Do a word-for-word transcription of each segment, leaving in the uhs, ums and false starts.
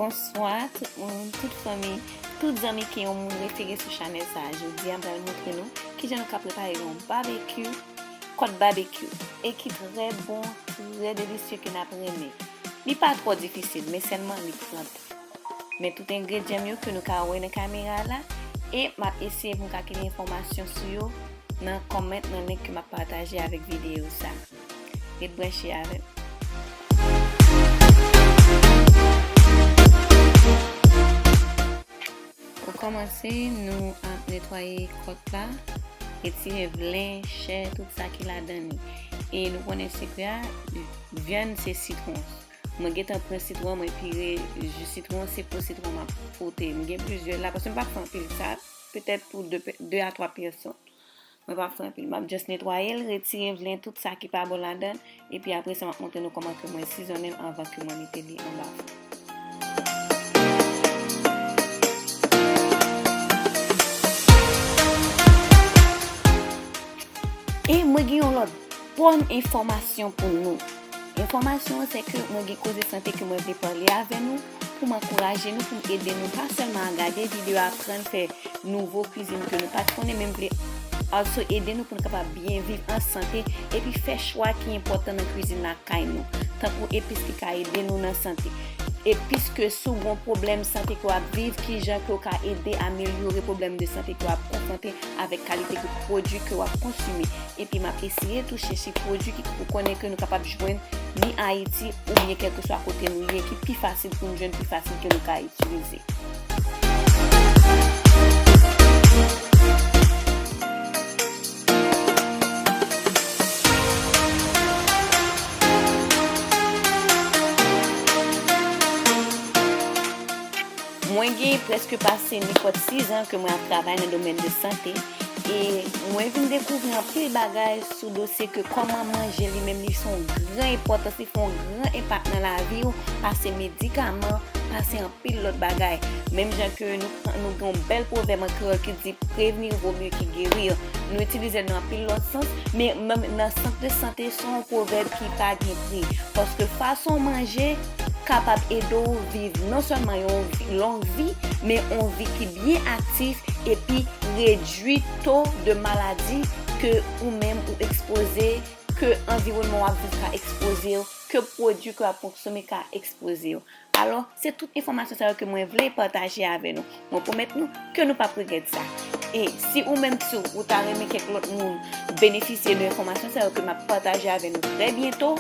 Bonswa tout moun, tout fanmi, tout zanmi ke yon moun refere sou chanèl sa a. Jodi a, m pral montre nou kijan nou ka prepare yon babekyou, kòt babekyou, e ki trè bon, trè delisye ke n ap renmen. Li pa twò difisil, men sèlman li pran tan. Men tout engredyan m yo ke nou ka wè nan kamera la, e m ap eseye pou m kalkile enfòmasyon sou yo nan kòmant, nan link ke m ap pataje avèk videyo sa. Ret branche avè m. Pou kòmanse, nou ap netwaye kòt la, retire vlen, chè, tout sa ki ladan li. E nou konnen sekrè a, vyann se sitwon. Mwen gentan pran sitwon, mwen pire ji sitwon, se po sitwon m ap fwote. M gen plizyè la, paske m pa fè anpil sa, petèt pou de, de a twa pèsòn. Mwen pa fè anpil. M ap just netwaye l, retire vlen, tout sa ki pa bon ladan l, epi apre sa, m ap montre nou kòman ke mwen sizonnen l anvan ke mwen mete li anba fou. E mwen gen yon lòt bòn enfòmasyon pou nou. Enfòmasyon an, se ke mwen gen koze sante ke mwen vle pale avè nou, pou m ankouraje nou, pou m ede nou, pa sèlman a gade videyo, aprann fè nouvo kwizin ke nou pa t konnen, men m vle also ede nou pou nou kapab byen viv an sante, epi fè chwa ki enpòtan nan kwizin lakay nou, tankou epis ki ka ede nou nan sante. Epis ke si w gen yon pwoblèm sante ke w ap viv, kijan ke w ka ede amelyore pwoblèm de sante ke w ap konfwonte avèk kalite de pwodui ke w ap konsime. Epi m ap eseye tou chèche pwodui ki ou konnen ke nou kapab jwenn ni Ayiti oubyen kèlkeswa kote nou ye, ki pi fasil pou nou jwenn, pi fasil ke nou ka itilize. Mwen gen prèske pase nenpòt sis zan ke mwen ap travay nan domèn de sante, e mwen vin dekouvri anpil bagay sou dosye ke kòman manje li menm li se yon gran enpòtans, li fè yon gran enpak nan lavi w, pase medikaman, pase anpil lòt bagay. Menm jan ke nou, nou gen yon bèl pwovèb an kreyòl ki di, prévenir vaut mieux que guérir. Nou itilize l nan anpil lòt sans, men nan, nan sant de sante, se yon pwovèb ki pa gen pri. Paske fason w manje kapab ede w viv non sèlman yon vi, long vi, men yon vi ki byen aktif, epi redui to de maladi ke ou menm ou ekspoze, ke anviwònman w ap viv ka ekspoze w, ke pwodui ke w ap konsome ka ekspoze w. Alò, se tout enfòmasyon sa yo ke mwen vle pataje avè nou. Mwen pwomèt nou ke nou p ap regrèt sa. E si ou menm tou, ou ta renmen kèk lòt moun benefisye de enfòmasyon sa yo ke m ap pataje avè nou trè byento,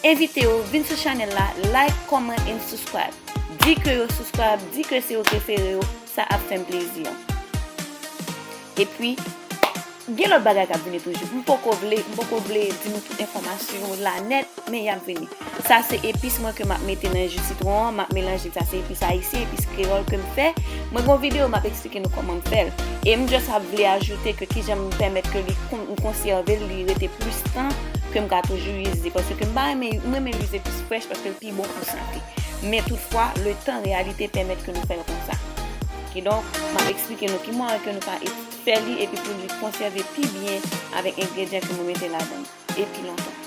envite yo vin sou chanèl la, like, comment and subscribe. Di ke yo subscribe, di ke se yo k refere yo, sa ap fè m plezi. Epi, gen lòt bagay k ap vini toujou. M poko vle, m poko vle di nou tout enfòmasyon la nèt, men y ap vini. Sa se epis mwen ke m ap mete nan ji sitwon an, m ap melanje. Sa se epis ayisyen, epis kreyòl ke m fè. Mwen gen yon videyo m ap eksplike nou kòman m fè l. E m just ap vle ajoute ke kijan m pèmèt ke li kon-, m konsève l, li rete plis tan, ke m ka toujou itilize. Paske m pa renmen, m renmen itilize epis frèch paske l pi bon pou sante. Men toutfwa, le tan, reyalite pèmèt ke nou fè l konsa. Kidonk, m ap eksplike nou ki mwayen ke nou ka fè li epi pou li konsève pi byen avèk engredyan ke mwen mete ladan l e pi lontan.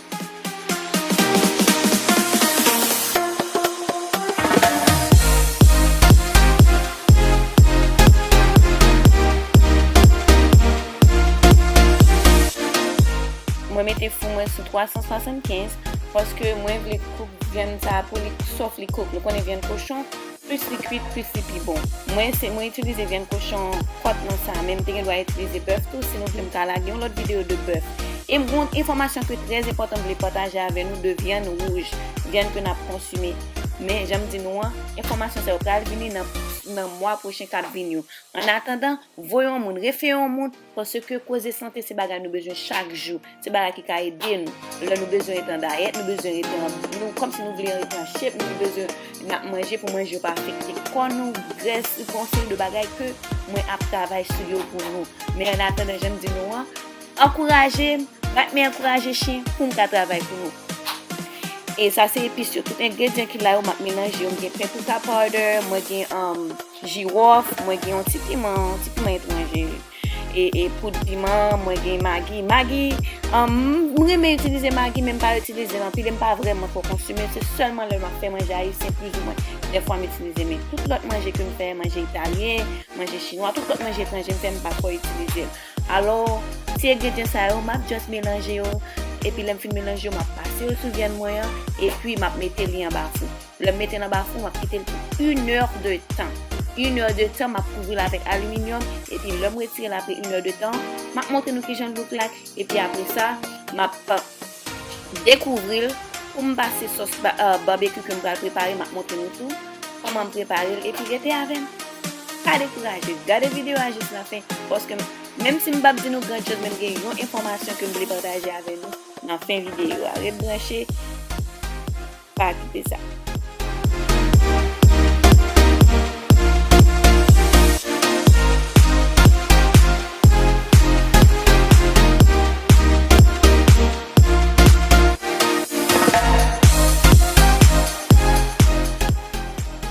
Mwen mete fou mwen sou twa san swasannkenz paske mwen vle kouk vyann sa a pou li sof li kouk. Nou konnen vyann kochon, plis li kwit, plis li pi bon. Mwen se, mwen itilize vyann kochon kòt nan sa, men m te gen dwa itilize bèf tou, si nou vle m ka lage yon lòt videyo de bèf. E m gen yon enfòmasyon ke trè enpòtan m vle pataje avè nou de vyann wouj, vyann ke n ap konsime. Men, jan m di nou an, enfòmasyon sa yo pral vini nan, nan mwa pwochen k ap vini yo. Annatandan, voye yon moun, refere yon moun, paske koze sante se bagay nou bezwen chak jou. Se bagay ki ka ede nou. Lè nou bezwen rete an dayèt, nou bezwen rete an, nou, kòmsi nou vle rete an shape, nou bezwen n ap manje pou manje yo pa afekte kò nou, grès, gon seri de bagay ke mwen ap travay sou yo pou nou. Men annatandan, jan m di nou an, ankouraje m, bat men ankouraje chen pou m ka travay pou nou. E sa se epis yo, tout engredyan ki la yo, m ap melanje yo. M gen paprika powder, mwen gen, um, jiwòf, mwen gen yon ti piman, yon ti piman etranje. e, e poud piman, mwen gen Maggi. Maggi, um, m renmen itilize Maggi, men m pa itilize l anpil, e m pa vrèman twò konsime l. Se sèlman lè m ap fè manje ayisyen, plizoumwen, dèfwa m itilize. Men tout lòt manje ke m fè, manje italyen, manje chinwa, tout lòt manje etranje m fè, m pa twò itilize l. Alò, ti engredyan sa yo, m ap just melanje yo, epi lè m fin melanje yo, m ap pase yo sou vyann mwen an, epi m ap mete li anba fou. Lè m mete l anba fou, m ap kite l pou inèdtan. Inèdtan, m ap kouvri l avèk aliminyòm, epi lè m retire l apre inèdtan, m ap montre nou kijan l look like, epi apre sa, m ap dekouvri l. Pou m pase sòs ba-, euh, barbecue ke m pral prepare, m ap montre nou tou kòman m prepare l, epi rete avè m. Pa dekouraje, gade videyo a jis nan fen, paske m, menm si m p ap di nou gran chòz, men m gen yon enfòmasyon ke m vle pataje avè nou nan fen videyo a. Ret branche, pa kite sa.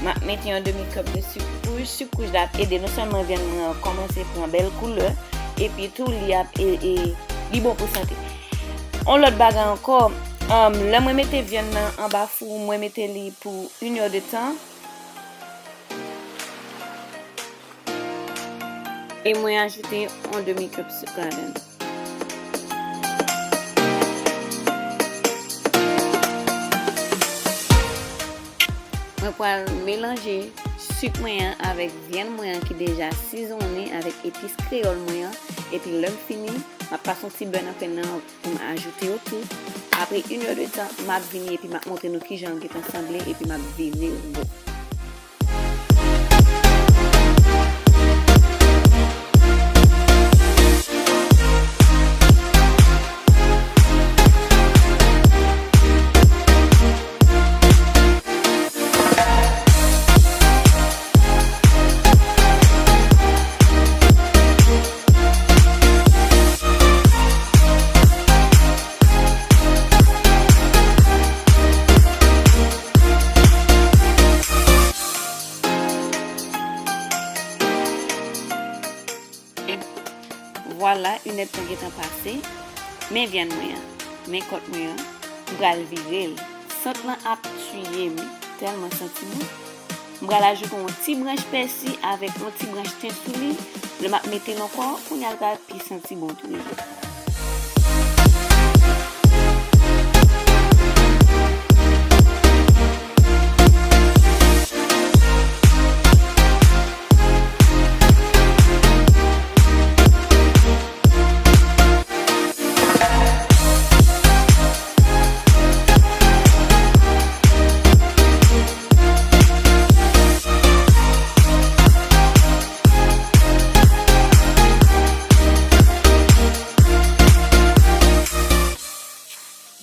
M ap mete yon demi kòp de sik wouj. Sik wouj la ap ede non sèlman vyann mwen an kòmanse pran bèl koulè, epi tou li ap e, e, li bon pou sante. On lòt bagay ankò, um, lè mwen mete vyann nan anba fou, mwen mete li pou inèdtan. E mwen ajoute yon demi kòp sik ladan. Mwen pral melanje sik mwen an avèk vyann mwen an ki deja sizonnen avèk epis kreyòl mwen an. Epi lè m fini, m ap pase yon ti bè nan pen nan pou m ajoute yo tou. Apre inèdtan, m ap vini epi m ap montre nou kijan l gentan sanble epi m ap vire l bò. Vwala, inèdtan gentan pase. Men vyann mwen an, men kòt mwen an, m pral vire l. Sant lan ap tiye m, tèlman santi bon. M pral ajoute yon ti branch pèsi avèk yon ti branch ten sou li. Lè m ap mete l ankò, kounye a l pral pi santi bon toujou.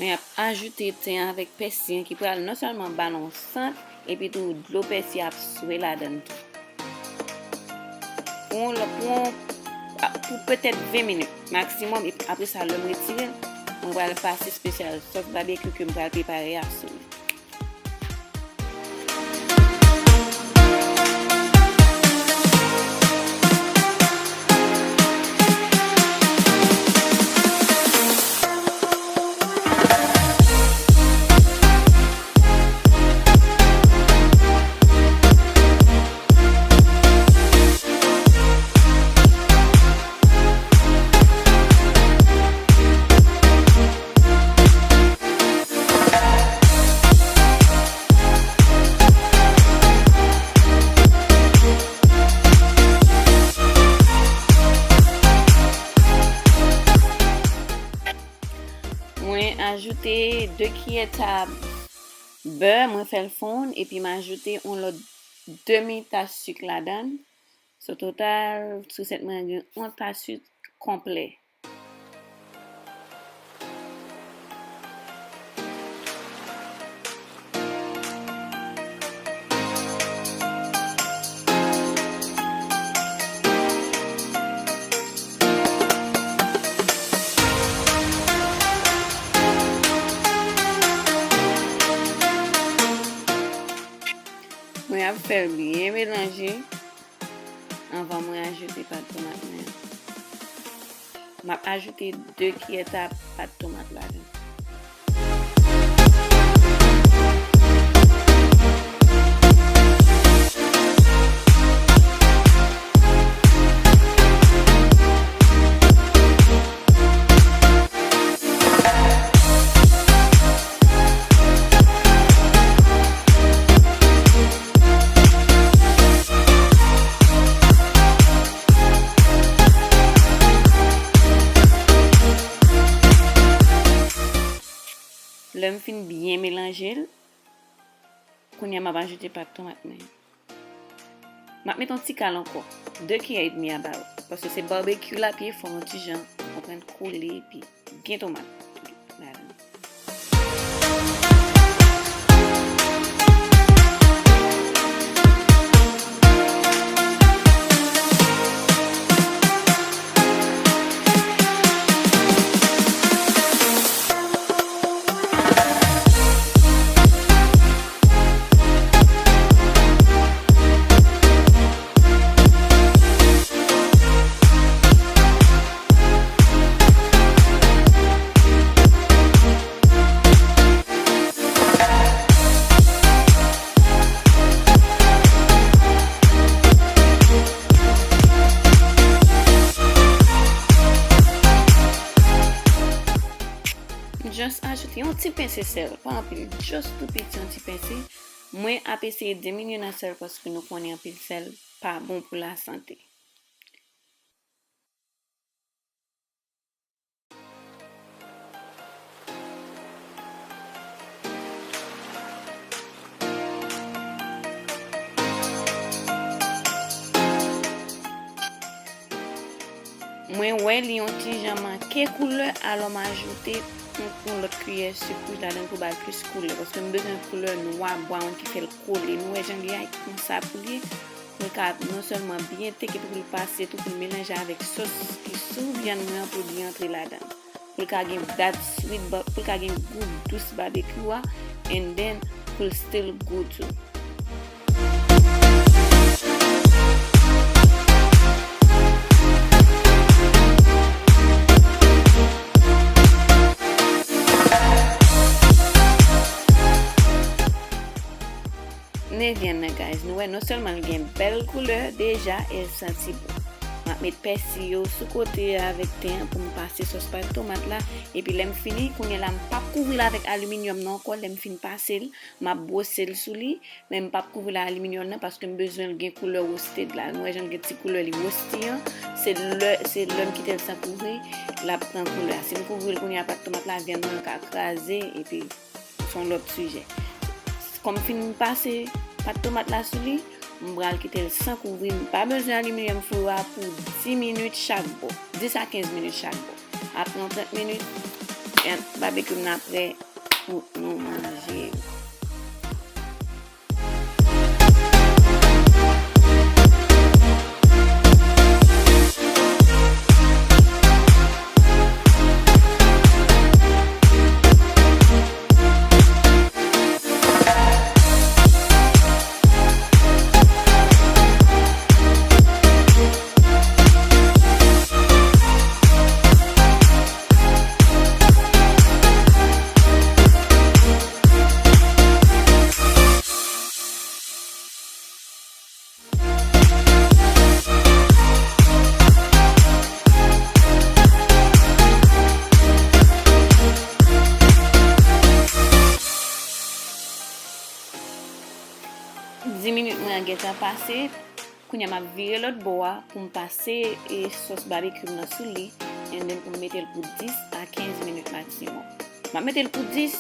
Men ap ajoute ten avèk pèsi an ki pral non sèlman ba l yon sant, epi tou dlo pèsi ap swe ladan l tou. Pou yon, pou yon, pou petèt ven minit maksimòm, epi apre sa, lè m retire l, mwen pral pase espesyal sòs babekyou ke m pral prepare a sou li. Mwen ajoute de kiyè tab bè, mwen fè l fonn, epi m ajoute yon lòt demi tas sik ladan l. So total, resèt mwen an gen yon tas sik konplè. Mwen ap fè l byen melanje anvan mwen ajoute pat tomat mwen an. M ap ajoute de kiyè tab pat tomat ladan. Lè m fin byen melanje l, kounye a m ap ajoute pat tomat mwen. M ap met yon ti kal ankò, de kiyè edmi a bal, paske se babekyou l ap ye, fò yon ti jan konprann kole epi gen tomat ladan. Just ajoute yon ti pense sèl, pa anpil, just tou piti, yon ti pense. Mwen ap eseye diminye nan sèl paske nou konnen anpil sèl pa bon pou lasante. Mwen wè li yon ti jan manke koulè, alò m ajoute yon, yon lòt kiyè sik wouj ladan pou ba l plis koulè, paske m bezwen koulè nwa, brown ki fè l kole. Nou wè jan li a, konsa pou li ye. Pou l ka non sèlman byen teke, epi pou l pase tou, pou l melanje avèk sòs ki sou vyann mwen an, pou l byen antre ladan l. Pou l ka gen that sweet ba-, pou l ka gen gou dous babekyou a, and then pou l still gou tou. Nevyèm nan, guys, nou wè non sèlman l gen bèl koulè deja, e l santi bon. M ap met pèsi yo sou kote avèk ten an pou m pase sòs pat tomat la. Epi lè m fini, kounye a la, m p ap kouvri l avèk aliminyòm nan ankò. Lè m fin pase l, m ap bwose l sou li, men m p ap kouvri l ak aliminyòm nan paske m bezwen l gen koulè roasted la. Nou wè jan l gen ti koulè li rosti an. Se lè, se lè m kite l san kouvri, l ap pran koulè a. Si m kouvri l kounye a, pat tomat la, vyann nan ka kraze, epi se yon lòt sijè. Kòm m fin pase pat tomat la sou li, m pral kite l san kouvri. M pa bezwen aliminyòm foil a pou dis minit chak bò, dis a kenz minit chak bò. Apre yon trant minit, babekyou m nan prè pou nou manje. Dis minit mwen an gentan pase. Kounye a m ap vire lòt bò a pou m pase, e, sòs babekyou m nan sou li, and then pou m mete l pou dis a kenz minit maksimòm. M ap mete l pou dis,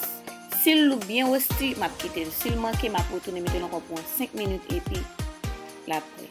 si l lou byen rosti, m ap kite l. Si l manke, m ap retounen mete l ankò pou yon senk minit epi l ap prè.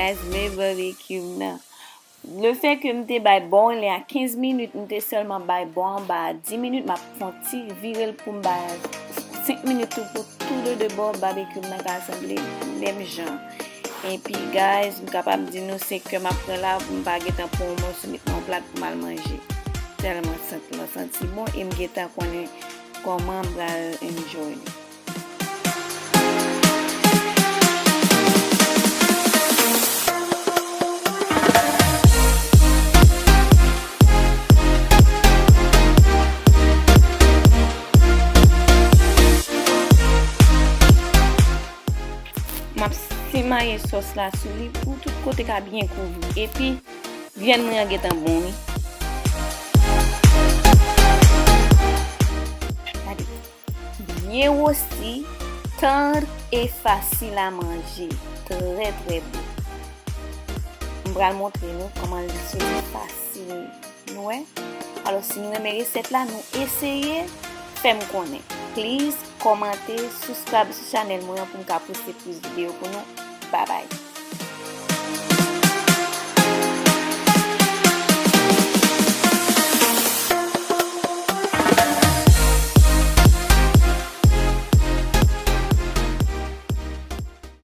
Guys, men barbecue m nan. Le fè ke m te bay bò anlè a kenz minit, m te sèlman bay bò anba a dis minit, m ap fè yon ti vire l pou m bay senk minit tou pou tou de de bò barbecue m nan ka sanble menm jan. Epi, guys, m kapab di nou se kè m ap pran la, m pa gentan pran yon mòso met nan yon plat pou m al manje. Tèlman sant lan santi bon, e m gentan konnen kòman m pral enjoy li. M ap simaye sòs la sou li pou tout kote ka byen kouvri. Epi, vyann mwen an gentan bon, wi. Gade. Byen wosti, tendre e fasil a manje. Trè, trè bon. M pral montre nou kòman li soti fasil. Nou wè? Alò, si nou renmen resèt la, nou eseye, fè m konnen. Please, kòmante, subscribe sou chanèl mwen an pou m ka poste plis videyo pou nou. Babay.